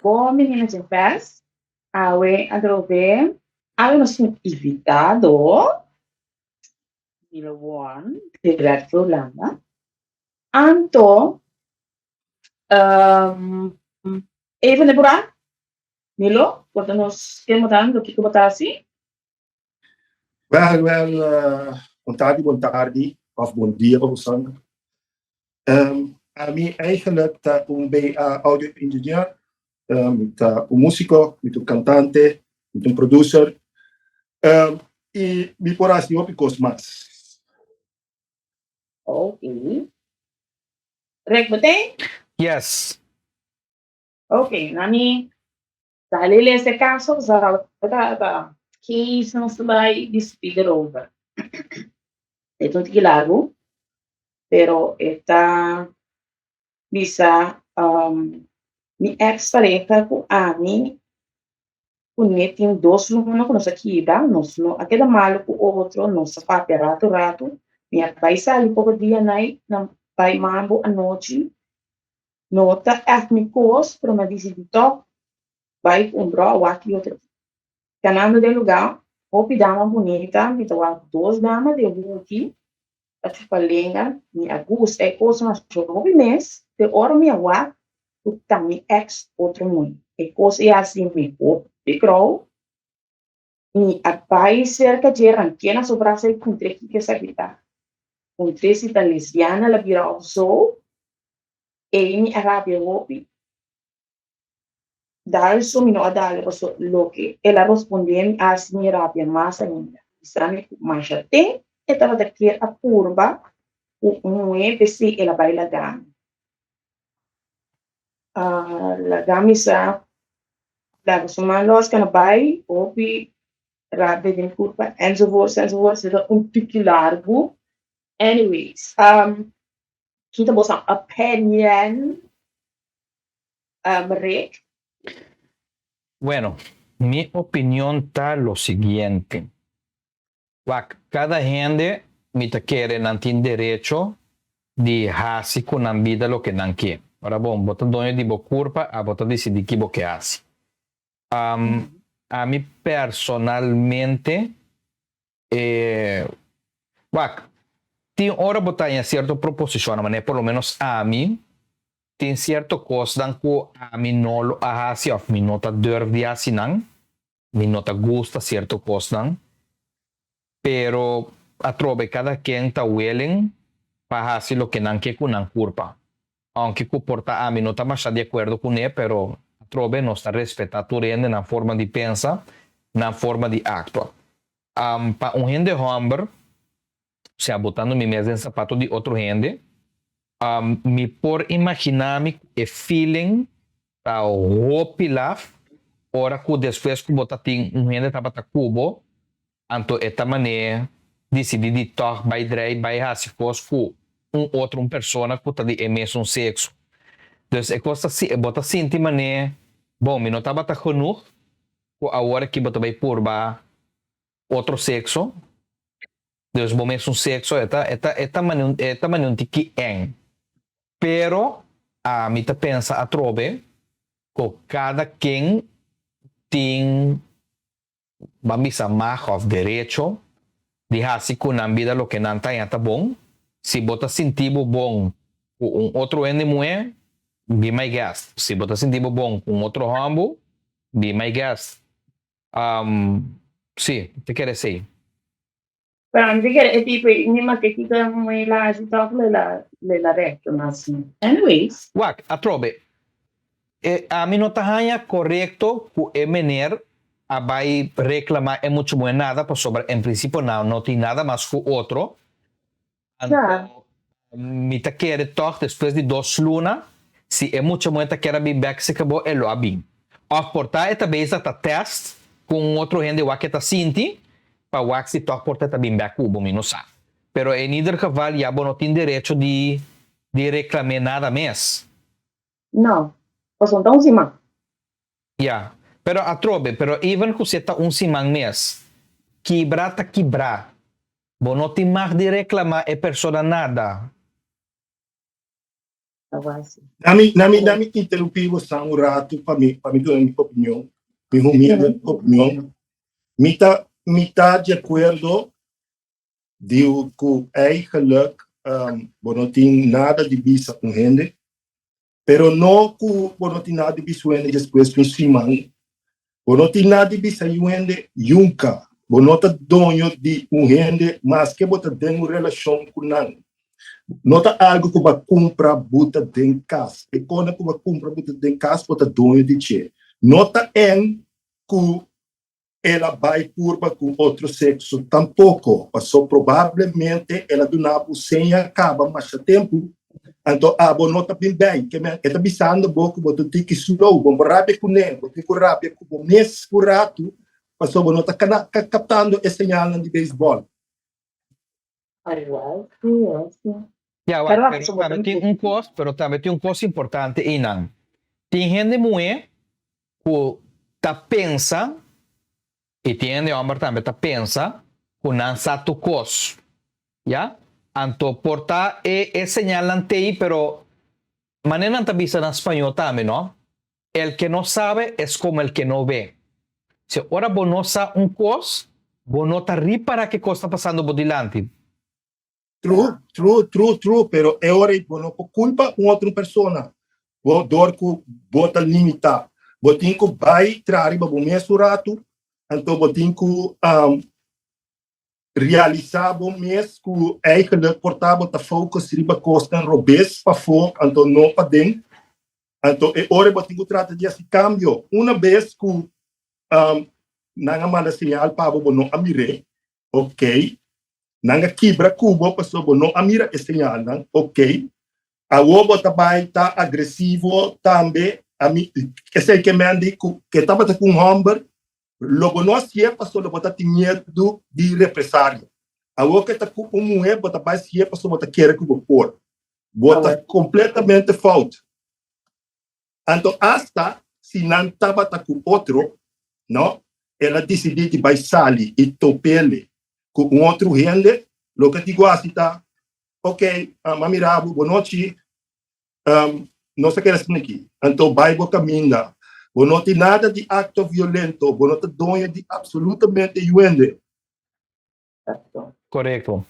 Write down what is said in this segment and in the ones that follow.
Bon bini na Fest. Awe atrobe. Awe nos tin invitado. Milo One, di Red Hulanda. Anto, even de pura, Milo, konta nos ken bo ta, anto kiko bo ta hasi? Wel, wel, bon tardi, bon tardi, of bon dia pa boso. Ami eigenlijk ta un BA audio engineer, mi ta un músiko, mi ta un kantante, mi ta un producer, i mi por hasi hopi kos mas. Ok. Rick, bo tin? Yes. Ok, nami dale lesa e kaso, sa ta ta case nos ta bai diskutí erover. E ta un tiki largu, pero e ta bisa mi ex pareha ku ami kuné tin 2 luna ku nos a kibra, nos no a keda malu ku otro, nos a papia ratu ratu. Mi a bai sali poko dia nai na bai mambo anochi. No ta echt mi kos, pero mi a disidí tòg bai ku un bro wak i otro. Kanando den lugá, hopi dama bunita, mi ta wak dos dama den huki, ta chupa lenga, mi a gusta e kos masha hopi mes, te ora mi a wak ku ta mi ex otro muhé. E kos ei a hasi mi hopi krou. Mi a bai serka dje, ranké na su brasa i puntr'é kiko esaki ta. Puntr'é si ta lesbiana el a bira òf zo. Ei mi a rabia hopi. Dal so mi no a dal paso loke el a rospondé mi a hasi mi rabia mas ainda. Bisa mi ku masha ten e tabata kier a purba ku un muhé p'esei el a bai laga mi. Laga mi sa laga su man lòs ku a bai hopi rabia den kurpa enzovoorts enzovoorts. E ta un tiki largu. Anyways, kita boso opinion, Rick? Bueno, mi opinion ta lo siguiente. Wak, kada hende, mi ta kere, nan tin derecho di hasi ku nan bida loke nan ke. Ora bon, bo ta doño di bo kurpa, abo ta disidí ki bo ke hasi. Ami personalmente, wak, tin ora bo ta den sierto proposishon, manera por lo menos ami, tin sierto kosnan ku ami no lo a hasi òf mi no ta durf di hasi nan, mi no ta gusta sierto kosnan, pero atrobe kada ken ta willing pa hasi loke nan ke ku nan kurpa. Aunke ku por ta ami no ta masha di akuerdo kuné, pero atrobe nos ta respetá tur hende nan forma di pensa, nan forma di aktua. Pa un hende hòmber, osea botando mi mes den sapato di otro hende, mi por imaginá mi e feeling ta hopi laf ora ku despues ku bo ta tin un hende tabata ku bo, anto e ta manera disidí di tòg bai drei bai hasi kos ku un otro un persona ku ta di e mesun sekso. Dus e kos ta bo ta sinti manera, bon, mi no tabata genoeg ku awor aki bo ta bai purba otro sekso. Dus bo mesun sekso e ta manera un tiki eng. Pero ami ta pensa atrobe ku kada ken tin, ban bisa, mag òf derecho di hasi ku nan bida loke nan ta haña ta bon. Si bo ta sinti bo bon ku un otro hende muhé, be my guest. Si bo ta sinti bo bon ku un otro hòmber, be my guest. Sí, te kere esei. Pero mi kere e tipo mi ma ke kiko muhé la hasi tòg le la rekto mas. Anyways. Wak, atrobe. Ami no ta haña korekto ku e mener a bai reklamá e mucha muhé nada, pasobra en prinsipio nan no tin nada mas ku otro. Anto, mi ta kere tòg despues di 2 luna, si e mucha muhé ta kere bin bèk serka bo, e lo a bin. Òf por ta e ta bezig ta test ku un otro hende wak e ta sinti, pa wak si tòg por ta e ta bin bèk ku bo, mi no sa. Pero in ieder geval ya bo no tin derecho di reklam'é nada mes. No, pasobra ta un siman. Ya, pero atrobe, pero even ku si ta un siman mes, kibra ta kibra. Bo no tin mag di reklamá e persona nada. Nami, nami, nami interrumpí bo san un rato pa mi, pa mi duna mi opinion, mi humilde opinion. Mi ta, mi ta di acuerdo di ku eigenlijk um, bo no tin nada di bisa un hende, pero no ku bo no tin nada di bisa un hende despues di un siman. Bo no tin nada di bisa un hende yunka. Bo no ta doño di un hende maske bo ta den un relashon ku nan. No ta algu ku bo a kumpra buta den kas. E kosnan ku bo a kumpra buta den kas bo ta doño di dje. No ta en ku el a bai purba ku otro sekso tampoko, paso probablemente el a duna bo seña kaba masha tempu, anto abo no ta bin bei. Ke men e ta bisando bo ku bo ta tiki slow, bo no por rabia kuné, bo tin ku rabia ku bo mes un ratu, paso bo no ta kaptando e señalnan di beisbòl. Ya, wak, pero tambe tin un kos, pero tambe tin un kos importante einan. Tin hende muhé ku ta pensa, i tin hende hòmber tambe ta pensa ku nan sa tur kos. Ya? Anto por ta e e señalnan t'ei, pero manera nan ta bisa na spañó tambe, no? El que no sabe es como el que no ve. Si ora bo no sa un kos, bo no ta ripará ke kos ta pasando bo dilanti. True, true, true, true, pero e ora ei bo no por kulpa un otro persona bo dor ku bo ta limitá. Bo tin ku bai traha riba bo mes un ratu, anto bo tin ku Realisá bo mes ku eigenlijk por ta bo ta focus riba kosnan robes pafó anto no paden. Anto e ora bo tin ku trata di hasi kambio. Una bes ku nan a manda señal pa bo, bo no a mir'é, ok. Nan a kibra ku bo pasobra bo no a mira e señalnan, ok. Awor bo ta bai ta agresivo tambe. Ami esei ke men di ku ke tabata ku un hòmber Lo bo no hasié pasobra lo bo ta tin miedu di represario. Awor ke ta ku un muhé bo ta bai hasié pasobra bo ta kere ku bo por. Bo ta kompletamente fout. Anto asta si nan tabata ku otro, no, el a disidí di bai sali i top'ele ku un otro hende, loke ti guasi ta, Ok, m'a mira bo, bonochi. No sa keda asina aki. Anto bai bo kaminda. Bo no tin nada di akto violento. Bo no ta doño di absolutamente yuende. Korekto.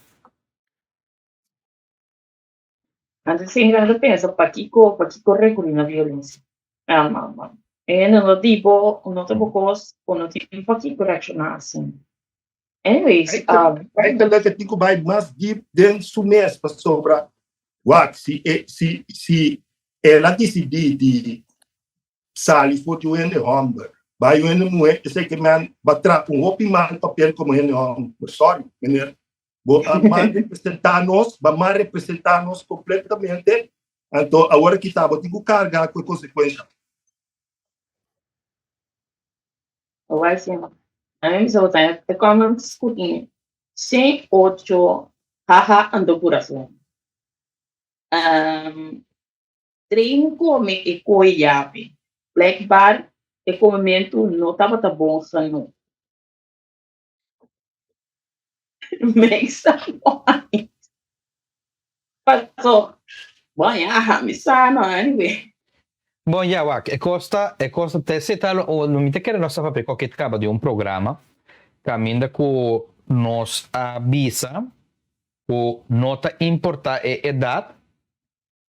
Antes siempre nan ta pensa pakiko pakiko rekuri na violencia. E hende no di bo, no ta bo kos, bo no tin pakiko reakshoná asina. Anyways, Eigenlijk e tin ku bai mas diep den su mes pasobra wak si e si si el a disidí di sali for di un hende hòmber bai un hende muhé esei ke men ba traha un hopi mal papel komo hende hòmber. Sorry meneer bo a mal representá nos ba mal representá nos kompletamente anto awor aki ta bo tin ku karga ku e konsekuensha. Igual sima. A mi bisa bo ta e comments ku tin shen ocho haha anto kurason. Um, Train kome e koe yape. Blijkbaar e komementu no tabata bon genoeg. Make some noise. Paso, bon ya, mi sa no, anyway. Bon ya wak, e kos ta, e kos ta te si tal o mi ta kere nos ta papia koke kaba di un programa kaminda ku nos a bisa ku no ta importa e edat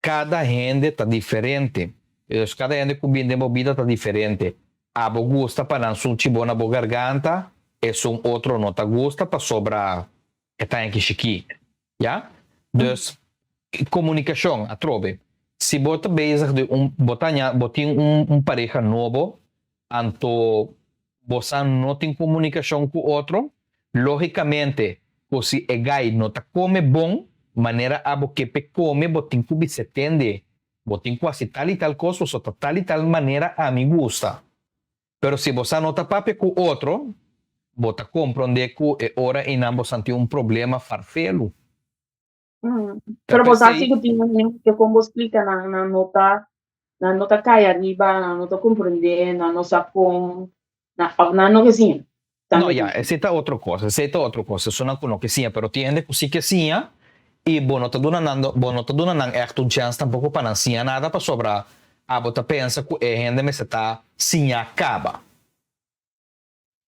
Kada hende ta diferente. Dus kada hende ku bin den bo bida ta diferente. Abo gusta pa nan sunchi bo na bo garganta, esun otro no ta gusta pasobra e ta enki shikí. Ya? Dus komunikashon atrobe. Si bo ta bezig di un bo ta haña bo tin un un pareha nobo anto bo sa no tin komunikashon ku otro, lógikamente ku si e gai no ta kome bon manera abo ke p'e kome bo tin ku bis'é tende, bo tin ku hasi tal i tal kos pasobra ta tal i tal manera ami gusta. Pero si bo sa no ta papia ku otro, bo ta komprondé ku e ora einan bo san tin un problema farfelu. Ta Pero bo sa si ku tin un hende ke kon bo splika nan, nan no ta, nan no ta kai ariba, nan no ta komprendé, nan no sa kon, nan, òf nan no ke siña. No, ya, esei ta otro kos, esei ta otro kos, esunnan ku no ke siña, pero tin hende ku si ke siña. I bo no ta duna nan bo no ta duna nan ègt un chèns tampoko pa nan siña nada pasobra abo ta pensa ku e hende mester ta siña kaba.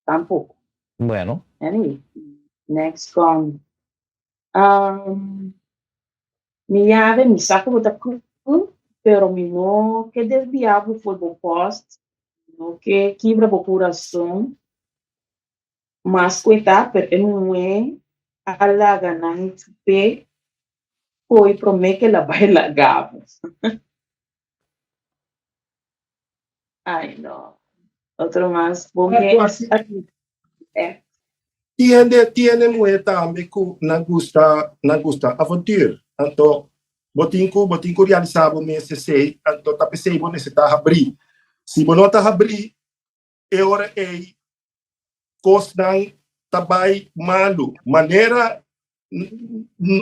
Tampoko. Bueno. Anyway, next con. Um, mi yabe, mi sa ku bo ta cool, pero mi no ke desviá bo for bo post, mi no ke kibra bo kurason. Mas ku e ta, pero e muhé a laga nan chup'é ko'i promé ku el a bai laga bo. Ai no. Otro mas bo mes a eh. Tiene tiene muhé tambe ku nan gusta nan gusta avontuur. Anto bo tin ku bo tin ku realisá bo mes esei, anto ta p'esei bo mester ta habrí. Si bo no ta habrí e ora ei kosnan ta bai malu. Manera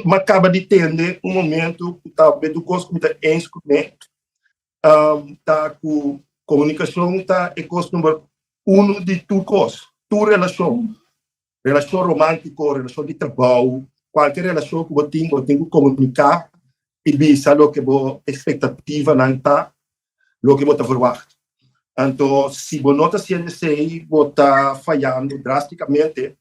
m'a kaba di tende un momentu ku ta betu kos ku mi ta eens kuné, ta ku komunikashon ta e kos number uno di tur kos, tur relashon. Relashon romántiko, relashon di trabou, kualke relashon ku bo tin, bo tin ku komuniká i bisa loke bo ekspektativanan ta, loke bo ta verwagt. Anto si bo no ta hasiendo esei, bo ta fayando drástikamente,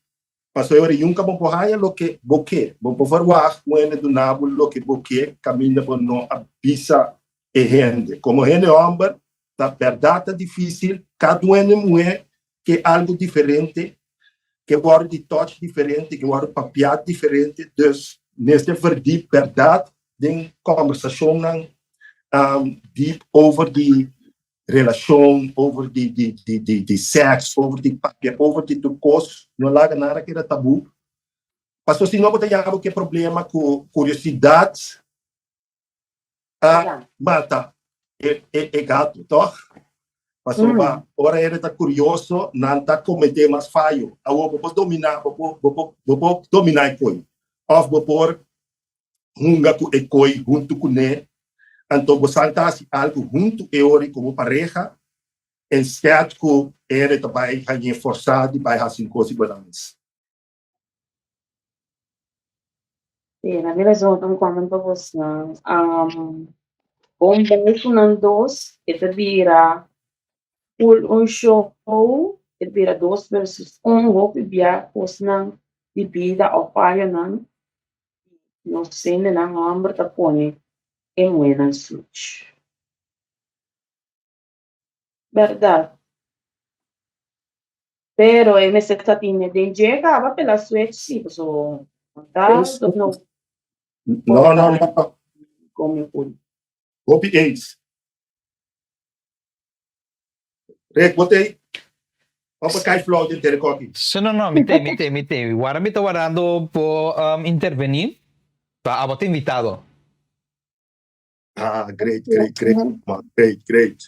pasobra e ora nunka bo por haña loke bo ke. Bo por verwagt un hende duna bo loke bo ke kaminda bo no a bisa e hende. Komo hende hòmber, ta bèrdat ta difísil, kada un hende muhé ke algo diferente, ke wòrdu di touch diferente, ke wòrdu papiá diferente, dus mester verdiep bèrdat den kòmbersashonnan diep over di relashon, over di di di di di sèks, over di papia, over di tur kos, no laga nada keda tabú, pasobra si no bo ta yama bo ke problema ku kuriosidat a mata e, e, e gato, toch? Pasobra mm. ora hende ta curioso, nan ta comete mas fallo. Awo bo por domina, bo por, bo por, bo por domina e koi. Of bo por hunga ku e koi huntu kuné. Anto bo san ta hasi algo huntu e ora como pareha, instead ku hende ta bai hañ'é forsá di bai hasi un kos di bo nan mes. Sí, na mi razon un comment pa bosnan. Um, bon bai ku nan dos, e ta bira full un show, e ta bira dos versus un, hopi bia kosnan di bida òf fayonan, nos hendenan hòmber ta pone e muhénan switch. Berdad. Pero e mester ta tine den dje caba pela switch si paso ta no. No, no, no. Come full. Hopi eens. Rick, bo tei? Of a kai flauw den tere koki? Si, no, no, mi tei, mi tei, mi tei. Wara mi ta warando por um, intervení. Pa abo ta invitado. Ah, great, great, great, man. Great, great.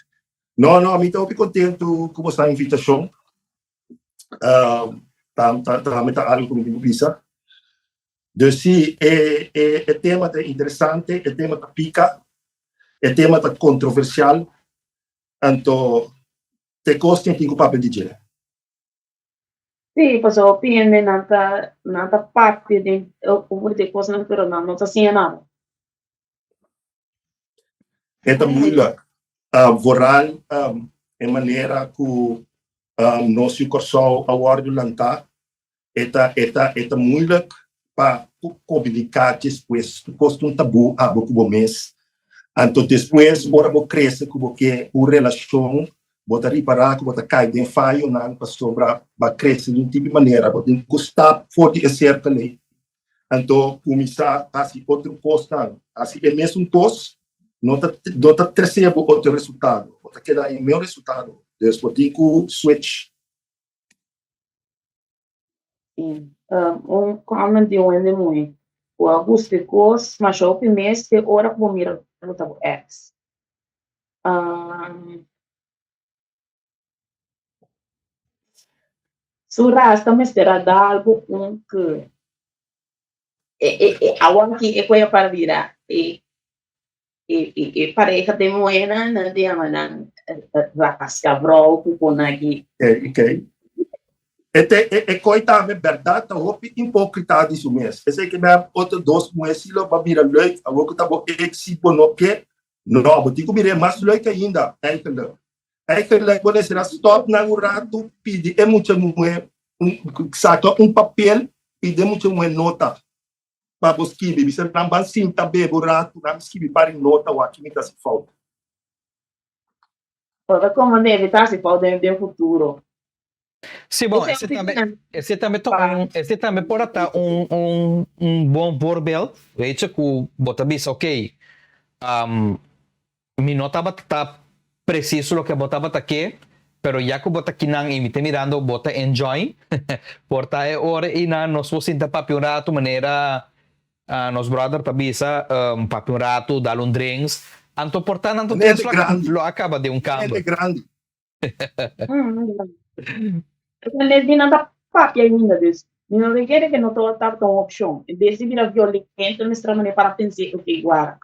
No, no, mi ta hopi contento cu boso invitacion. Uh, ta, ta, ta, mi ta algo cu mi tin cu bisa. Dus sí, e, e, e tema ta interesante, e tema ta pica, e tema ta controversial. Anto, te cos tin cu papia di dje. Sí, pasobra hopi hende nan ta nan ta papia den over di e kosnan pero nan no ta siña nada. E ta moeilijk. Uh, vooral um, e manera ku um, nos yu Kòrsou a wòrdu lantá, e ta, e ta, e ta moeilijk pa komuniká despues. Tur kos ta un tabú abo ku bo mes. Anto despues ora bo krese ku bo ke un relashon, bo ta ripará ku bo ta kai den fayonan pasobra bo a krese di un tipo di manera. Bo tin ku stap for di e sirkel ei. Anto kuminsá hasi otro kosnan. Hasi e mesun kos no ta no ta trese bo otro resultado. Bo ta keda e meun resultado. Dus bo tin ku switch. Sí. Un comment di un hende muhé ku a gusta e kos masha hopi mes te ora ku bo mira ku ta bo ex. Su rasta mester a dal bo un ke. E, e, e, awor aki e koe para bira e, e, e, e pareha de muhénan nan ta yama nan rasca vrou ku kon aki. Okay, okay. E te e e koi tambe bèrdat ta hopi hipókrita di su mes. Esei ke mei otro dos muhé si lo ba bira leuk awor ku ta bo ex si bo no ke. No, bo tin ku bira e mas leuk ainda eigenlijk. Eigenlijk bo mester a stòp nan un ratu pidi e mucha muhé un saka un papel pidi e mucha muhé nota pa bo skibi. Bisa nan ban sinta bebe un ratu nan skibi par di nota wak ki mi ta hasi fout. Bo ta komo debe ta hasi fout den futuro. Sí, bon, ese tambe, ese tambe ta un, ese tambe por a ta un, un, un bon voorbeeld, weet je, ku bo ta bisa, ok, um, mi no tabata ta precies loke bo tabata ke, pero ya ku bo ta kinan i mi ta mirando bo ta enjoy, por ta e ora einan nos por sinta papia un rato manera ah, nos brother ta bisa, um, papia un rato, dal un drinks, anto por ta nan tur Nete tres lo, grandi, lo a kaba den un nete kamber. grandi. Lesbianan ta papia ainda, dus mi no ta kere ke no tabata un opshon. En bes di bira violento mester a manera para pens'é, ok, guarda,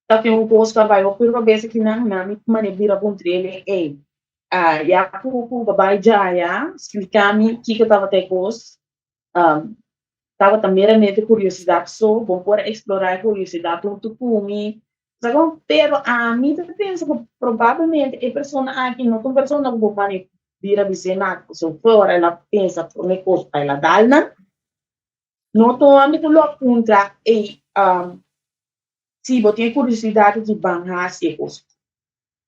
ta tin un kos ku a bai hopi robes akinan, nan mi manera bira puntr'el, ey, ya ku ku bo bai djaya, splika mi kiko tabata e kos. Tabata meramente kuriosidat so, bo por a eksplorá e kuriosidat huntu ku mi. Sa kon? Pero ami ta pensa ku probablemente e persona aki no ta un persona ku bo mane bira bis'é nada, pasobra for ora el a pensa promé kos pa el a dal nan. No ta un hende ku lo a puntra, ey, si bo tin e kuriosidat di ban hasi e kos.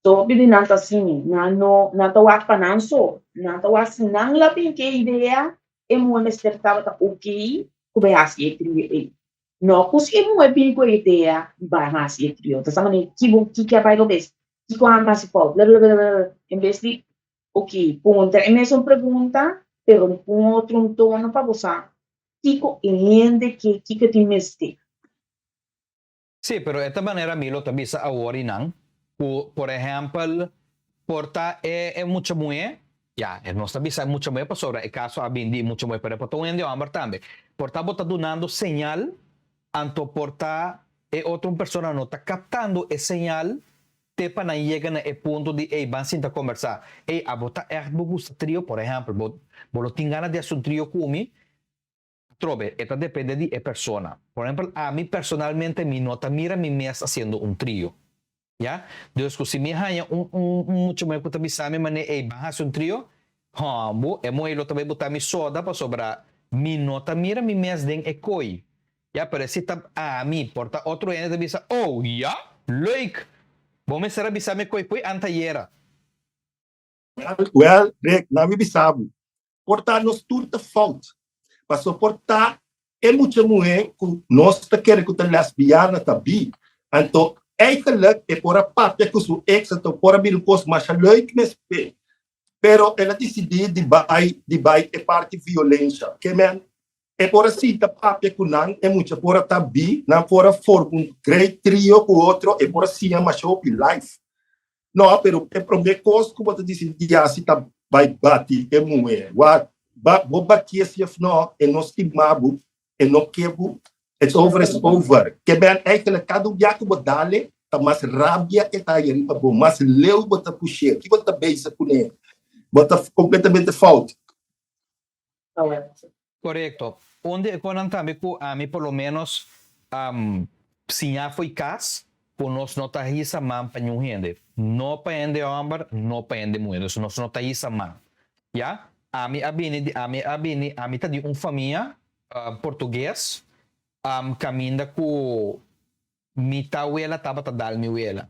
Hopi di nan ta asina, nan no, nan ta wak pa nan so, nan ta wak si nan la bin ke idea, e muhé mester tabata ok ku bai hasi e trio ei. No ku si e muhé bin ku e idea bai hasi e trio, ta sa manera ki bo ki ke a bai robes, kiko a hasi fout, blablabla, en bes di ok puntra e mesun pregunta pero ku un otro tono pa bo sa kiko e hende ke, kiko e tin mester. Sí, pero e ta manera mi lo ta bisa awor i nan, ku por ehèmpel por ta e e mucha muhé, ya, e nos ta bisa e mucha muhé pasobra e kaso a bin di e mucha muhé, pero e por ta un hende hòmber tambe. Por ta bo ta dunando señal, anto por ta e otro un persona no ta kaptando e señal te pa nan yega na e punto di ey ban sinta kombersá, ey abo ta ègt bo gusta trio, por ehèmpel bo bo lo tin gana di hasi un trio ku mi, Atrobe, e ta depende di e persona. Por ehempel, ami personalmente mi no ta mira mi mes haciendo un trio. Ya? Dus cu si mi haña un un un mucha muher cu ta bisa mi manera ey ban haci un trio, hombo, e muher lo ta bay buta mi soda pasobra mi no ta mira mi mes den e coy. Ya, pero esi ta ami, por ta otro hende ta bisa, oh, ya? Leuk! Bo mester a bisa mi coy fo'i antayera. Wel, wel, Rick, na mi bisa bo, Por ta nos tur ta fout. Paso por ta e mucha muhé ku nos ta kere ku ta lesbiana ta bi. Anto eigenlijk e por a papia ku su ex anto por a bira un kos masha leuk mes p'e. Pero el a disidí di bai di bai e parti violensha. Ke men e por a sinta papia ku nan e mucha por a ta bi, nan por a forma un great trio ku otro, e por a siña masha hopi life. No, pero e promé kos ku bo ta disidí di hasi ta bai bati e muhé. Wak, ba, bo batié si òf no, e no stima bo, e no ke bo, it's over is over. Ke men eigenlijk kada un bia ku bo dal-e, ta mas rabia e ta haña riba bo, mas leu bo ta push'é. Ki bo ta bezig kuné? Bo ta kompletamente fout. Korekto. Un di e konan tambe ku ami por lo ménos siña fo'i kas, ku nos no ta hisa man pa niun hende. No pa hende hòmber, no pa hende muhé. Dus nos no ta hisa man. Ya? Ami a bini di, ami a bini, ami ta di un famia portugues kaminda ku mi tawela tabata dal mi wela.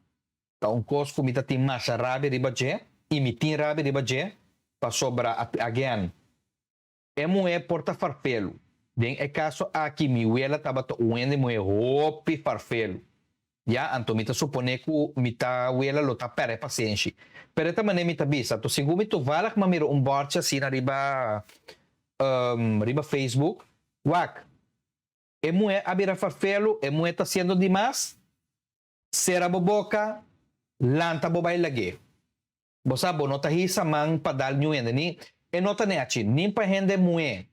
Ta un kos ku mi ta tin masha rabia riba dje i mi tin rabia riba dje pasobra again e muhé por ta farfelu. Den e kaso aki mi wela tabata un hende muhé hopi farfelu. Ya, anto mi ta suponé ku mi ta wela lo ta pèrdè pasenshi. Pero e ta manera mi ta bisa, anto segun mi toevallig m'a mira un bòrchi asina riba riba Facebook, wak, e muhé a bira farfelu, e muhé ta hasiendo dimas, Sera bo boka, lanta bo bai lag'é. Bo sa bo no ta hisa man pa dal niun hende, ni e no ta nechi, ni pa hende muhé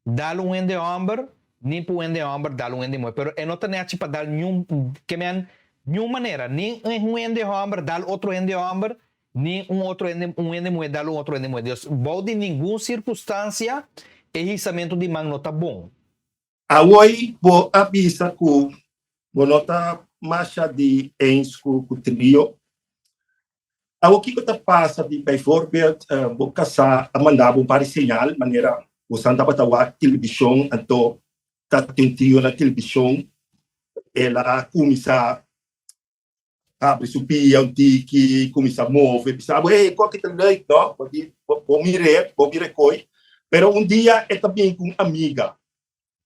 dal un hende hòmber, ni pa un hende hòmber dal un hende muhé, pero e no ta nechi pa dal niun, ke men, niun manera, ni un hende hòmber dal otro hende hòmber. Ni un otro hende, un hende muhé dal un otro hende muhé. Dus bou di ningun sirkunstansia e hisamentu di man no ta bon. Awoi bo a bisa ku bo no ta masha di eens ku ku trio. Awo kiko ta pasa di bijvoorbeeld bo kasá a manda bo un par di señal manera bosan tabata wak televishon anto ta tin trio na televishon el a kuminsá Habri su pia un tiki, kuminsá move, bisa bo, hey, koki ta leuk, no? Bo di, bo mir'é, bo mira e koi. Pero un dia e ta bin ku un amiga.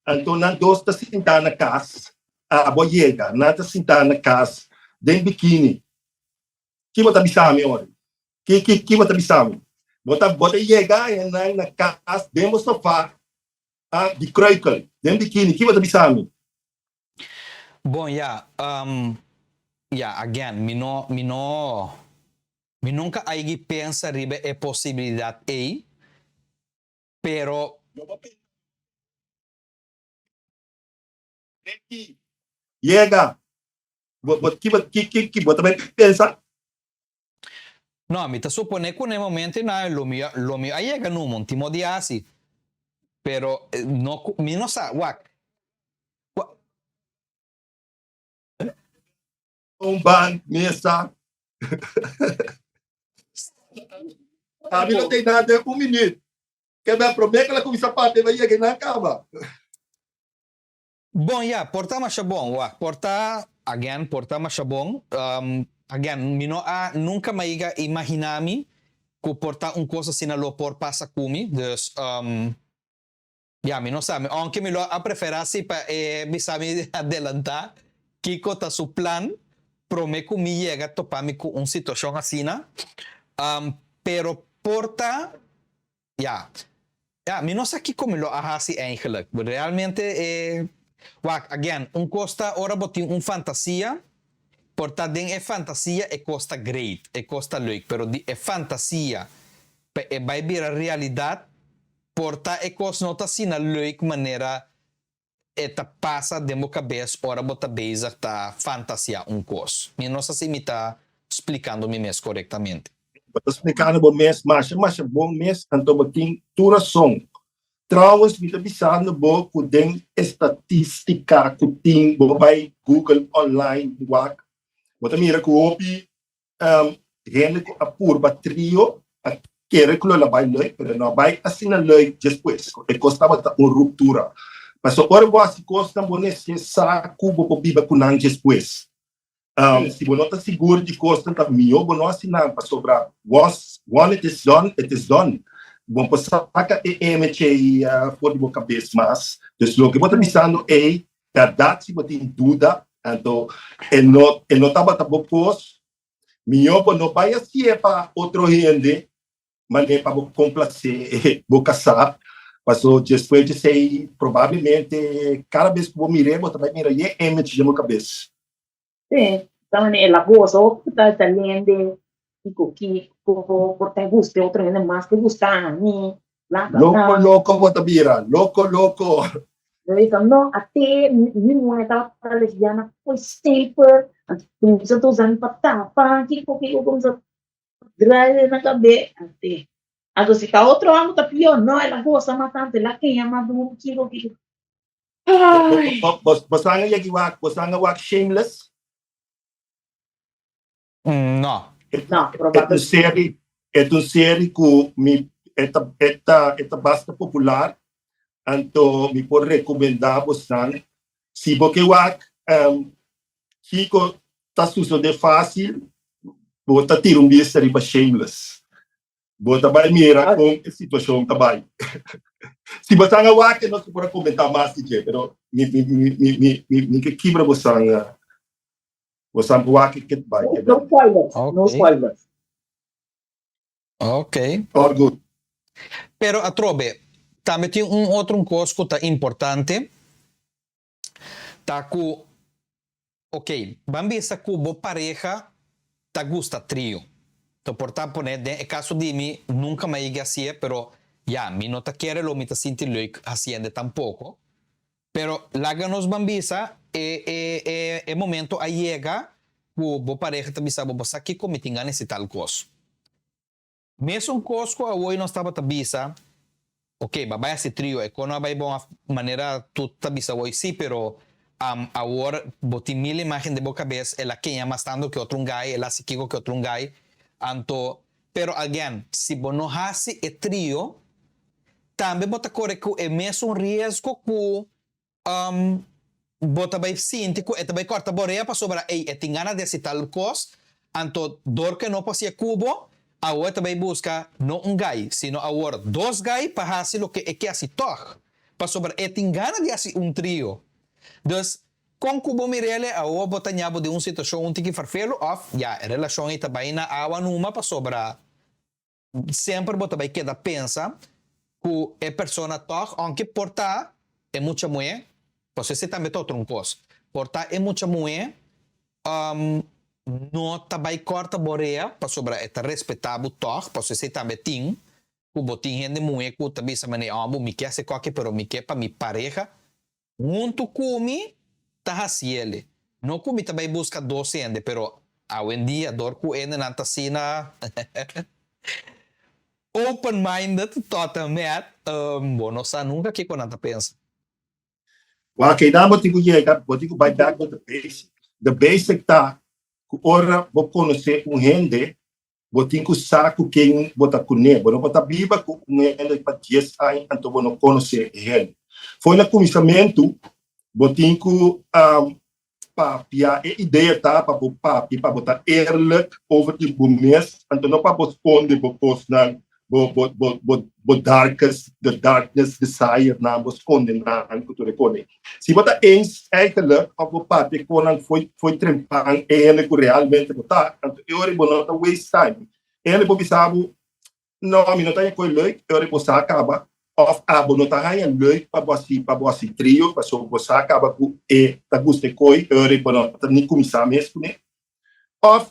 Anto nan dos ta sintá na kas, abo yega, nan ta sintá na kas den bikini. Ki bo ta bisa mi ora? Ki, ki, ki bo ta bisa mi? Bo ta, bo ta yega nan na kas den bo sofá, ah, di kruikel, den bikini, ki bo ta bisa mi? Bon ya, um, ya, again, mi no, mi no, mi nunca a yegi pensa riba e posibilidad ey, pero. No bo pensa Ricky, yega, bo, bo, ki bo, ki, ki, ki bo ta bay pensa? No, mi ta supone cu na e momento ey lo mi, lo mi a yega numa un timo di haci, pero no cu, mi no sa, wak, wa. Un ban mesa. Ami no tin nada den un minuut. Keda prome cu el a cuminsa papia el a yega y nan a caba. Bon ya, por ta masha bon, wak, por ta, again, por ta masha bon, again, mi no a nunca m'a yega imagina mi cu por ta un cos asina lo por pasa cu mi, dus, ya, mi no sa, aunke mi lo a prefera si pa e bisa mi adelanta kico ta su plan prome cu mi yega topa mi cu un situacion asina, pero por ta. Ya. Ya, mi no sa kiko mi lo a hasi eigenlijk. Realmente e, wak, again, un kos ta ora bo tin un fantasia, por ta den e fantasia e kos ta great, e kos ta leuk, pero di e fantasia pa e bai bira realidat, por ta e kos no ta asina leuk manera E ta pasa den bo kabes ora bo ta bezig ta fantasia un kos. Mi no sa si mi ta splikando mi mes korektamente. Bo ta splikando bo mes masha masha bon mes, anto bo tin tur rason. Trouwens mi ta bisando bo ku den estatistika ku tin bo bai Google online wak bo ta mira ku hopi Hende ku a purba trio a kere ku lo el a bai leuk, pero no a bai asina leuk despues. E kos tabata un ruptura. Pasobra ora bo hasi kosnan bo mester sa ku bo por biba ku nan despues. Si bo no ta sigur di kosnan ta mihó bo no hasi nan pasobra once one it is done, it is done. Bo no por saka e image ei for di bo kabes mas. Dus loke bo ta bisando ei Bèrdat si bo tin duda, anto e no e no tabata bo kos, mihó bo no bai hasié pa otro hende, manera pa bo komplasé bo kasá, paso despues di esei probablemente kada bes ku bo mir'é bo ta bai mira e image den bo kabes. Sí, ta manera el a gosa hopi ku ta ta lende kiko kiko, por ta gusta e otro hende mas ke gusta ami, bla bla Loko bla. loko bo ta bira, loko loko. Lo bisa no, ate mi muhe tabata lesbiana foi semper, anto cuminsa ta usa mi pa tapa, kiko kiko cuminsa draai na cabe, ate. Anto si ta otro amo ta pior, no el a gosa mas tanto, el a keña mas duro, kiko kiko. Ay. Bosan a yegi wak, bosan a wak Shameless? No. No, E ta un serie, e ta un serie ku mi e ta e ta e ta basta popular, anto mi por rekomendá bosan si bo ke wak kiko ta sosodé fásil, bo ta tira un bista riba Shameless. Bo ta bai mira kon e situashon ta bai. Si bosan a wak nos por a komentá mas di dje, pero mi mi mi mi mi mi ke kibra bosan bosan por wak ke ta bai. No spoilers, no spoilers. Ok. All good. Pero atrobe, tambe tin un otro un kos ku ta importante, ta ku, ok, ban bisa ku bo pareha ta gusta trio. To por ta pone den e kaso di mi, nunka mi a yega hasié, pero ya, mi no ta kere lo mi ta sinti leuk hasiende tampoko. Pero laga nos ban bisa e e e e momento a yega ku bo pareha ta bisa bo, bo sa kiko mi tin gana hasi tal kos. Mesun kos ku awor nos tabata bisa, ok, bo a bai hasi trio, e kos no a bai bon manera tur ta bisa awor sí, pero awor bo tin mil imagen den bo kabes, el a keña mas tantu ku otro un guy, el a hasi kiko ku otro un guy, anto, pero again, si bo no hasi e trio, tambe bo ta kore ku e mesun riesgo ku bo ta bai sinti ku e ta bai kòrta bo orea pasobra ey e tin gana di hasi tal kos, anto dor ku e no por hasi e ku bo, awor e ta bai buska no un gai, sino awor dos gai pa hasi loke e ke hasi tòg, pasobra e tin gana di hasi un trio. Dus, kon ku bo mir'el awor bo ta ña bo den un situashon un tiki farfelu òf ya e relashon ei ta bai na awa numa pasobra Semper bo ta bai keda pensa ku e persona tòg, ounke por ta e mucha muhé, pasobra esei tambe ta otro un kos, por ta e mucha muhé no ta bai kòrta bo rea pasobra e ta respetá bo tòg, pasobra esei tambe tin ku bo tin hende muhé ku ta bisa manera, oh mi ke hasi kòke pero mi ke pa mi pareha Huntu ku mi ta hasiele. No ku mi ta bai buska dos hende, pero awendia dor ku hendenan ta asina open minded tot en met, bo no sa nunka kiko nan ta pensa. Wak, einan bo tin ku yega, bo tin ku bai back to the basic. The basic ta ku ora bo konosé un hende, Bo tin ku sa ku ken bo ta kuné. Bo no por ta biba ku un hende pa dies aña anto bo no konosé e hende. For na kuminsamentu bo tin ku papia. E idea ta pa bo papia, pa bo ta eerlijk over di bo mes, anto no pa bo skonde bo kosnan, bo bo bo bo bo darkest, the darkness desire nan, bo skonde nan ku tur e kos. Si bo ta eens eigenlijk of bo papia kon nan foi foi trempan e hende ku realmente bo ta, anto e ora bo no ta waste time. E hende por bisa bo, no, mi no ta haña koe leuk, e ora bo sa kaba, of abo no ta haña leuk pa bo hasi pa bo hasi trio, pasobra bo sa kaba ku e ta gusta e koe, e ora bo no ta ni kuminsá mes kuné. Of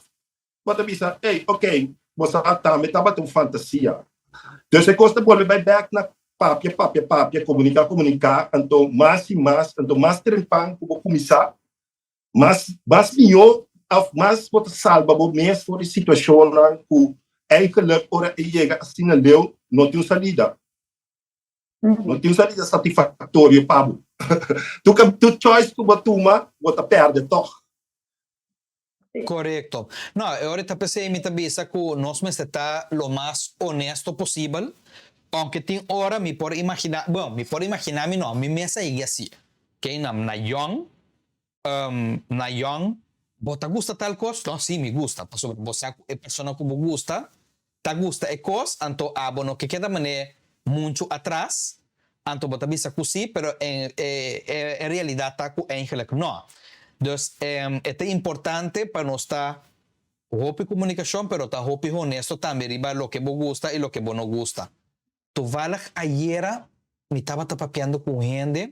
Bo ta bisa, ey, ok, bo sa tambe tabata un fantasia. Dus e kos ta bolbe bai bek na papia, papia, papia, komuniká, komuniká, anto mas i mas, anto mas trempan ku bo kuminsá, mas, mas mihó òf mas bo ta salba bo mes for di situashonnan ku eigenlijk ora e yega asina leu no tin un salida. No tin un salida satisfaktorio pa bo. Tur choice ku bo tuma, bo ta pèrdè tòg. Korekto. No, e ora ta p'esei mi ta bisa ku nos mester ta lo mas honesto posibel, ounke tin ora mi por imaginá, bueno, mi por imaginá mi no, mi mes a yega así. Kei na na yòn, na yòn, bo ta gusta tal kos? No, sí, mi gusta, pasobra bo sa ku e persona ku bo gusta ta gusta e kos, anto abo no ke keda manera muchu atras, anto bo ta bisa ku sí, pero en e realidat ta ku eigenlijk no. Dus e ta importante pa nos ta hopi komunikashon, pero ta hopi honesto tambe riba loke bo gusta i loke bo no gusta. Toevallig ayera mi tabata papiando ku un hende,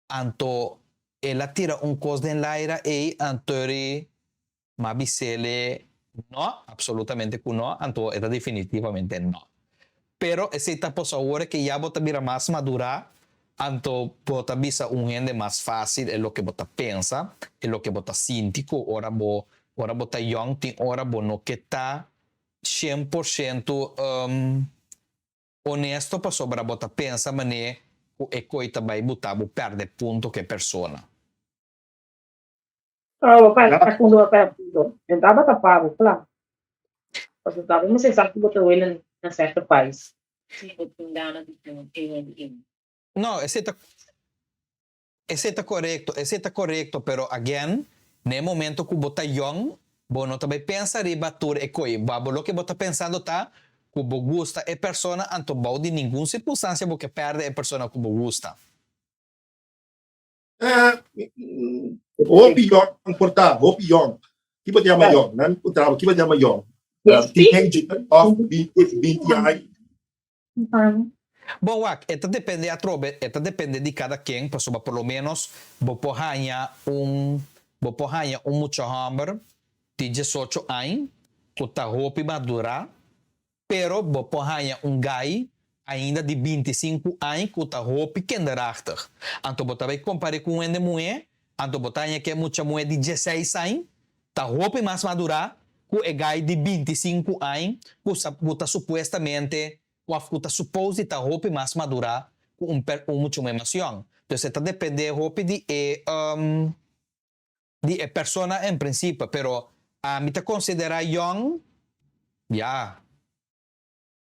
anto el a tira un kos den laira ei, anto ri M'a bis'ele no, absolutamente ku no, anto e ta definitivamente no. Pero esei ta paso awor ke ya bo ta bira mas madurá, anto bo ta bisa un hende mas fásil e loke bo ta pensa, e loke bo ta sinti ku ora bo ora bo ta yòn tin ora bo no ke ta 100% honesto pasobra bo ta pensa manera ku e koi ta bai buta bo pèrdè punto ku e persona. Oh, pa pa kundo pa punto. En tabata pa bo kla. Pasobra tabata mester sa ku bo ta wele na serto pais. Si bo tin gana di tin e hende ei. No, esei ta esei ta korekto, esei ta korekto, pero again, na e momento ku bo ta yòn, bo no ta bai pensa riba tur e koi. Ba bo loke bo ta pensando ta ku bo gusta e persona, anto bou di ningun sirkunstansia bo ke pèrdè e persona ku bo gusta. Hopi yòn por ta, hopi yòn. Ki bo ta yama yòn? Nan puntra bo, ki bo ta yama yòn? Teenager òf 20 aña? Bon wak, e ta depende atrobe, e ta depende di kada ken, pasobra por lo ménos bo por haña un, bo por haña un mucha hòmber di 18 aña ku ta hopi madurá, Pero bo por haña un gai ainda di 25 aña ku ta hopi kinderachtig. Anto bo ta bai kompar'é ku un hende muhé, anto bo ta haña ku e mucha muhé di 16 aña ta hopi mas madurá. ku e guy di 25 aña ku sa ku ta supuestamente òf ku ta supose di ta hopi mas madurá ku un per un mucha muhé mas yòn. Dus e ta dependé hopi di e di e persona en prinsipio, pero ami ta konsiderá yòn, ya,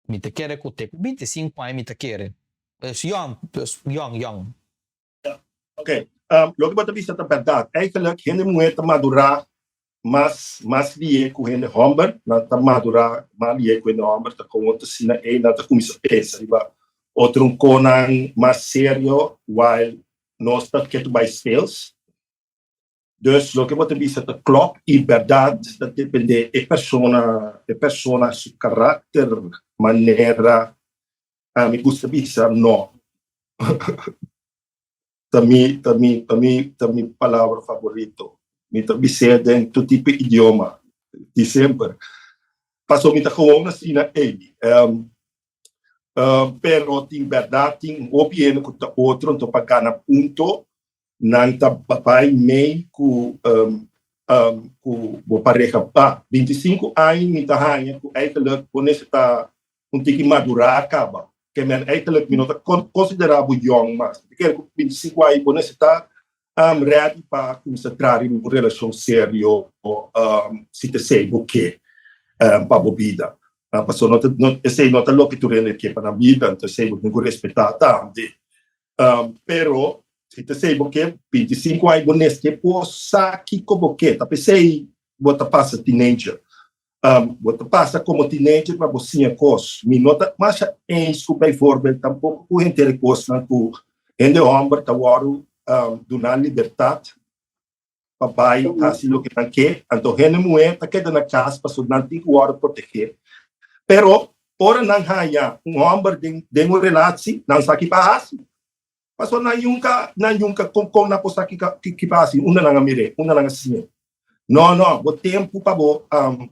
mi ta kere ku te ku 25 aña mi ta kere. Dus yòn, dus yòn, yòn. Ok, loke bo ta bisa ta bèrdat. Eigenlijk hende muhé ta madurá mas mas lié ku hende hòmber. Nan ta madurá mas lié ku hende hòmber. Ta komo ta asina ei nan ta kuminsá pensa riba otro konan mas serio while nos ta ketu bai speels. Dus loke bo ta bisa ta klòp i bèrdat ta dependé e persona e persona su karakter, manera. Ami gusta bisa no. Ta mi, ta mi, ta mi, ta mi palabra favorito. Mi ta bis'é den tur tipo idioma, di semper. Paso mi ta gewoon asina ei. Um, um, pero tin berdad tin hopi hende ku ta otro, anto pa gana punto nan ta bai mei ku um, um, ku bo pareha. Pa 25 aña mi ta haña ku eigenlijk bo mester ta un tiki madurá kaba. Ke men eigenlijk mi no ta konsiderá bo yòn mas. Mi ta kere ku 25 aña bo mester ta um, ready pa kuminsá traha riba un relashon serio um, si ta esei bo ke um, pa bo bida. Uh, pasobra no ta, no, esei no ta loke tur hende ke pa nan bida, anto esei bo tin ku respetá tambe. Um, pero si ta esei bo ke, 25 aña bo mester por sa kiko bo ke. Ta p'esei bo ta pasa teenager. Um, bo ta pasa komo teenager pa bo siña kos. Mi no ta masha eens ku bijvoorbeeld tampoko ku henter e kosnan ku hende hòmber ta wòrdu um, duná libertat pa bai hasi loke nan ke, anto hende muhé ta keda na kas pasobra nan tin ku wòrdu protegé. Pero ora nan haña un hòmber den den un relatie, nan sa ki pa hasi. Pasobra nan yunka, nan yunka kon kon nan por sa ki ki pa hasi, unda nan a mir'é, unda nan a siñ'é. No, no, bo tempu pa bo um,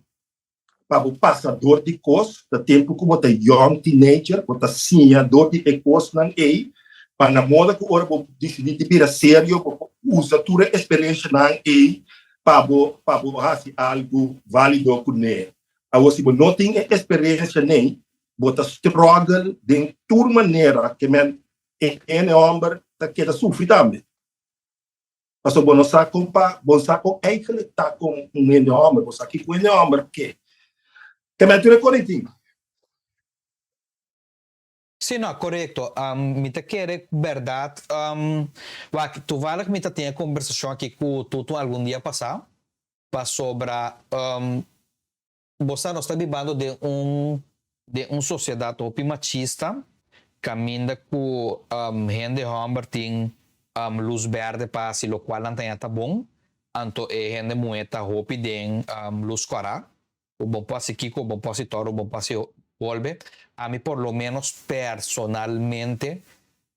pa bo pasa dor di kos, ta tempu ku bo ta yòn teenager, bo ta siña dor di e kosnan ei, pa na moda ku ora bo disidí di bira serio, bo por usa tur e eksperenshanan ei pa bo pa bo hasi algu válido kuné. Awor si bo no tin e eksperenshanan, bo ta struggle den tur manera ke men e hende hòmber ta keda sufri tambe. Pasobra bo no sa kon pa, bo no sa kon eigenlijk ta kon un hende hòmber, bo sa kiko un hende hòmber ke. Ke men tur e koritin. Sí, no, korekto. Mi ta kere ku bèrdat, wak, toevallig mi ta tin e kombersashon aki ku Tutu algun dia pasá, pasobra Bo sa nos ta bibando den un den un sosiedat hopi machista kaminda ku hende hòmber tin lus bèrdè pa hasi lokual nan ta haña ta bon, anto e hende muhé ta hopi den lus kòrá, ku bo por hasi kiko, bo por hasi tòru, bo por hasi bolbe. Ami por lo ménos personalmente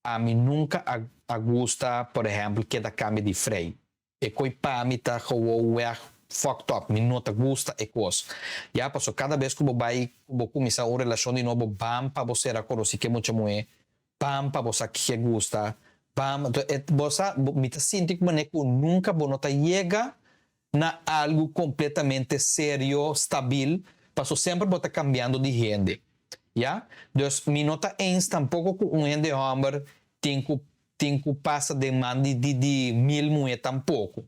ami nunka a a gusta por ehèmpel keda kambia di frei. E koi pa mi ta gewoonweg fucked up, mi no ta gusta e kos. Ya, paso kada bes ku bo bai ku bo kuminsá un relashon di nobo, bam pa bo sera konosí ke mucha muhé, bam pa bo sa kiko e gusta, bam, anto e bo sa, mi ta sinti ku manera ku nunka bo no ta yega na algu kompletamente serio, stabil, paso semper bo ta kambiando di hende, ya. Dus mi no ta eens tampoko ku un hende hòmber tin ku tin ku pasa den man di di di mil muhé tampoko.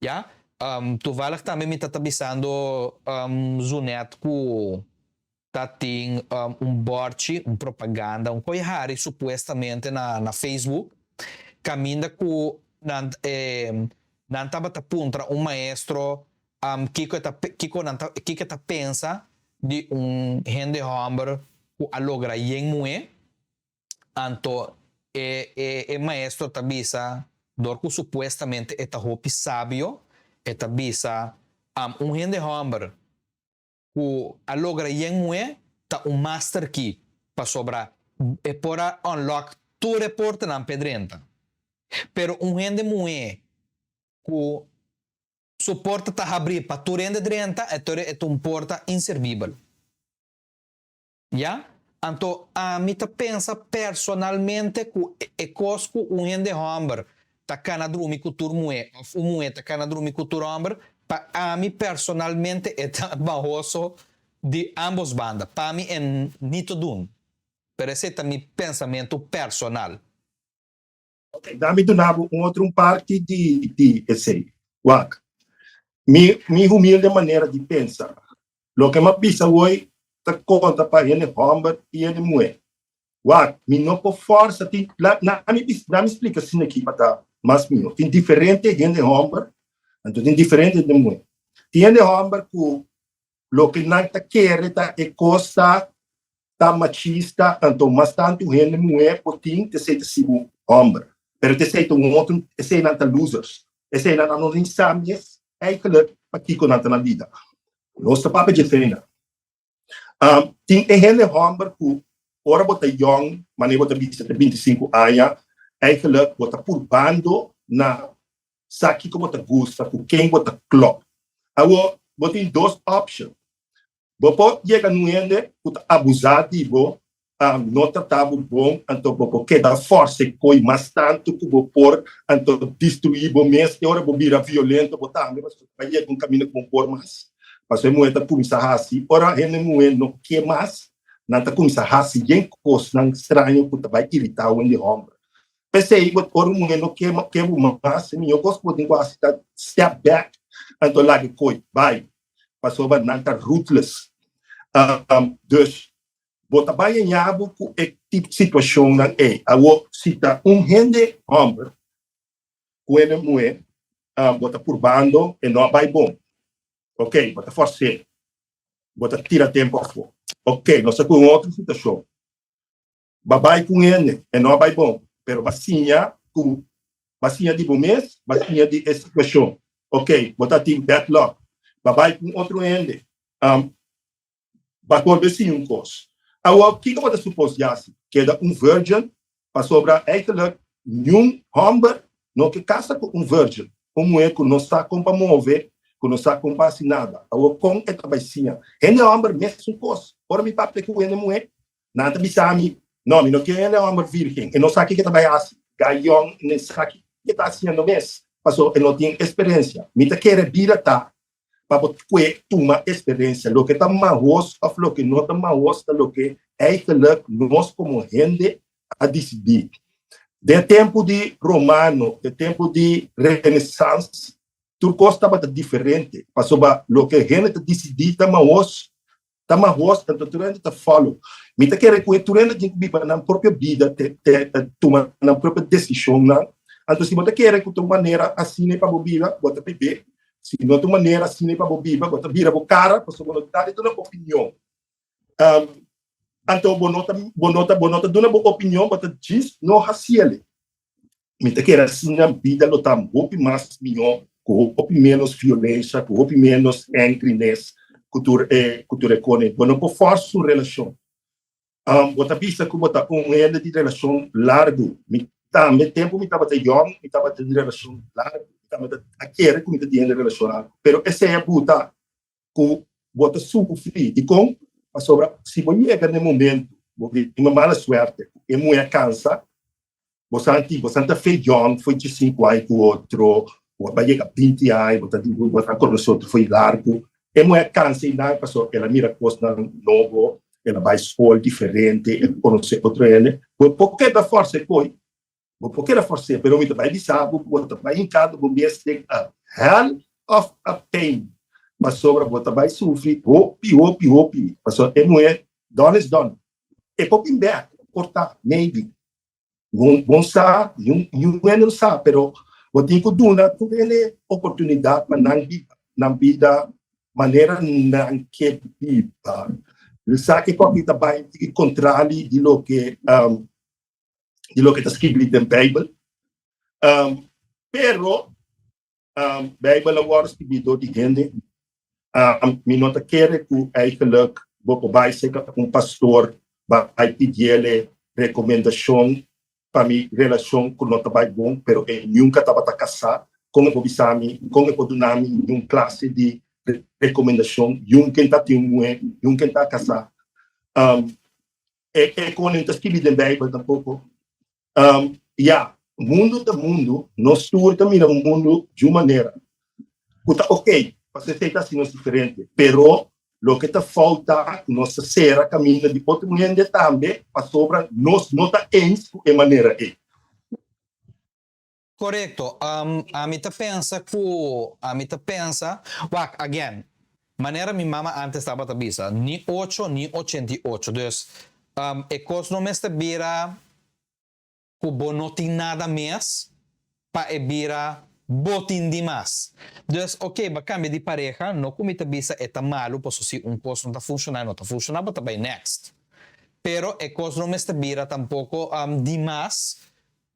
Ya. Toevallig tambe mi ta ta bisando Zunet ku ta tin un bòrchi, un propaganda, un koe hari supuestamente na na Facebook kaminda ku nan e nan tabata puntra un maestro kiko e ta kiko nan ta kiko e ta pensa di un hende hòmber ku a logra yen muhé. Anto e e e maestro ta bisa, dor ku supuestamente e ta hopi sabio, e ta bisa, Am un hende hòmber ku a logra yen muhé ta un master key, pasobra e por a unlock tur e portanan p'e drenta. Pero un hende muhé ku su porta ta habrí pa tur hende drenta, e ta un porta inserbibel. Ya? Anto ami ta pensa personalmente ku e kos ku un hende hòmber ta kana drumi ku tur muhé òf un muhé ta kana drumi ku tur hòmber, Pa ami personalmente e ta bahoso di ambos banda. Pa mi e ni ta dun. Pero esei ta mi pensamentu personal. Ok, dami duna bo un otro un parti di di esei. Wak, mi mi humilde manera di pensa, loke m'a bisa hoy ta konta pa hende hòmber i hende muhé. Wak, mi no por fòrsa tin, la, na mi bis, na mi splika asina aki pa ta mas mihó. Tin diferente hende hòmber, anto tin diferente hende muhé. Tin hende hòmber ku loke nan ta kere ta e kos ta ta machista, anto mas tantu hende muhé por tin, t'esei ta sibu hòmber. Pero t'esei ta un otro, eseinan ta losers. Eseinan nan no tin sa mes eigenlijk pakiko nan ta na bida. Nos ta papia dje Um, tin e hende hòmber ku ora bo ta yòn, manera bo ta bisa te 25 aña, eigenlijk bo ta purbando na sa kiko bo ta gusta, ku ken bo ta klòp. Awor, bo tin dos option. Bo por yega na un hende ku ta abusá di bo, um, no trata bo bon, anto bo por keda forsa e koi mas tantu ku bo por, anto destruí bo mes, e ora bo bira violento bo tambe, pasobra bo ta yega un kaminda ku bo no por mas. Pasobra e muhé ta kuminsá hasi, ora hende muhé no ke mas, nan ta kuminsá hasi yen kosnan straño ku ta bai iritá hende hòmber. P'esei, bo ora un muhé no ke ke bo mas, e mihó kos ku bo tin ku hasi ta step back, anto laga e koi bai, pasobra nan ta ruthless. Dus, bo ta bai haña bo ku e tip situashonnan ei. Awor, si ta un hende hòmber ku hende muhé, bo ta purbando e no a bai bon. Ok, bo ta fors'é, bo ta tira tempu afó. Ok, nos ta ku un otro situashon. Bo a bai ku un hende, e no a bai bon, pero bo a siña ku bo a siña di bo mes, bo a siña di e situashon. Ok, bo ta tin bad luck. Bo a bai ku un otro hende, bo a bolbe siña un kos. Awor, kiko bo ta supos di hasi? Keda un virgin? Pasobra eigenlijk niun hòmber no ke kasa ku un virgin, un muhé ku no sa kon pa move, ku no sa kon pa hasi nada. Awor, kon e ta bai siña? Hende hòmber mesun kos. Ora mi papia ku hende muhé, nan ta bisa mi, No, mi no ke hende hòmber virgin. E no sa kiko e ta bai hasi. Gai yòn no sa kiko e ta hasiendo mes, pasobra e no tin eksperensia. Mi ta kere bira ta pa bo kue tuma eksperensia. Loke ta mahos òf loke no ta mahos ta loke eigenlijk nos komo hende a disidí. Den tempu di romano, den tempu di renesans, tur kos tabata diferente, pasobra loke hende ta disidí ta mahos, ta mahos, anto tur hende ta follow. Mi ta kere ku e tur hende tin ku biba nan propio bida, te, te, tuma nan propio desishonnan. Anto si bo ta kere ku ta un manera asina pa bo biba, bo ta bib'é. Si no ta un manera asina pa bo biba, bo ta bira bo kara, pasobra bo no ta duna opinion. Um, anto bo no ta, bo no ta, bo no ta duna bo opinion, bo ta djis no hasiele. Mi ta kere asina bida lo ta hopi mas mihó, ku hopi ménos violensha, ku hopi ménos angriness, ku tur e, ku tur e kone. Bo no por fòrsa un relashon. Um, bo ta bisa ku bo ta un hende di relashon largu. Mi tambe, tempu mi tabata yòn, mi tabata di relashon largu. Mi tabata a kere ku mi ta di hende relashon largu. Pero esei a buta ku bo ta sufri. Dikon? Pasobra si bo yega na e momentu, bo tin un mala suerte, e muhé a kansa, bo sa anti, bo sa ta fe yòn fo'i diesinku aña ku otro, bo a yega binti aña, bo ta di bo ta konosé otro fo'i largu, e muhé a kansa einan pasobra el a mira kosnan nobo, el a bai skol diferente, el a konosé otro hende, bo por keda fòrsa e koi, Bo por keda fors'é, pero mi ta bai bisa bo ku bo ta bai hinkando bo mes den a hell of a pain, pasobra bo ta bai sufri hopi, hopi, hopi, pasobra e muhé done is done. E por bin bèk, por ta, maybe. Bo bo sa, niun niun hende no sa, pero bo tin ku duna tur hende oportunidat pa nan biba nan bida manera nan ke biba. Esaki ku aki ta bai kontrali di loke di loke ta skibí den Beibel. Um, pero um, Beibel a wòrdu skibí dor di hende. Um, mi no ta kere ku eigenlijk bo por bai serka un pastor bai pidiele rekomendashon pa mi relashon ku no ta bai bon, pero e nunka tabata kasá. Kon e por bisa mi, kon e por duna mi un klase di rekomendashon? Yun ken ta tin un muhé, yun ken ta kasá. Um, E e koning ta skibi den Bijbel tampoko. Um, ya, mundu ta mundu, nos tur ta mira mundu djun manera. Ku ta ok. Pasobra esei ta hasi nos diferente. Pero loke ta falta ku nos ta sera kaminda di otro hende tambe pasobra nos no ta eens ku e manera ei. Korekto. Ami ta pensa ku, ami ta pensa, wak, again, manera mi mama antes tabata bisa, ni ocho ni ochenta i ocho. Dus, e kos no mester bira ku bo no tin nada mes pa e bira bo tin di mas. Dus, oke, bo a kambia di pareha, no ku mi ta bisa e ta malu, pasobra si un kos no ta funshoná, e no ta funshoná, bo ta bai next. Pero e kos no mester bira tampoko di mas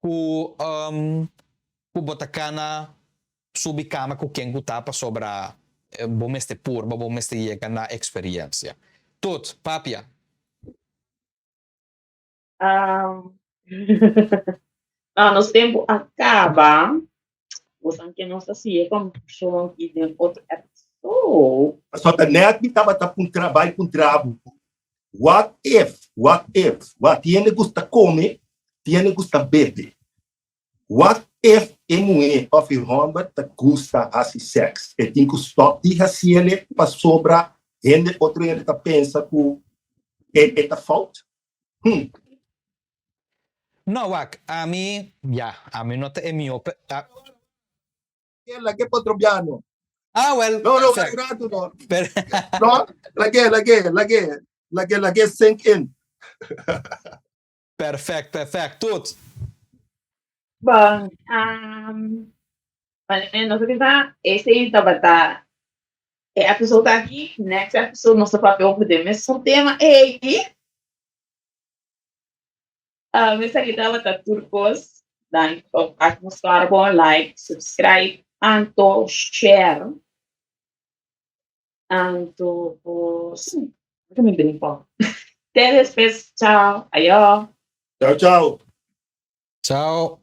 ku ku bo ta kana subi kama ku ken ku ta pasobra bo mester purba, bo mester yega na eksperensia. Tut, papia. No, nos tempu a kaba. Bosan ke nos ta sigue konversashon aki den otro episode. Pasobra ta nèt mi tabata puntra bai puntra bo, what if, what if, what tin hende gusta kome, tin hende gusta bebe. What if e muhé òf e hòmber ta gusta hasi sèks? E tin ku stòp di hasiele pasobra hende otro hende ta pensa ku e ta fout? Hm. No, wak, ami, ya, ami no ta e mihó pe, a. Lag'é pa otro biano. Ah, wel, No, no, perfect. un ratu no. Per. No, lag'é, lag'é, lag'é, lag'é, lag'é sink in. Perfect, perfect. Tut. Bon, um, nos a bisa esei tabata e episode aki. Next episode nos ta papia over den mesun tema ei. Um, esaki tabata tur kos. Danki pa wak nos klara bon like, subscribe, anto share. Anto, sí, mi brinco. Te despues, chao, ayo. Chao, chao. Chao.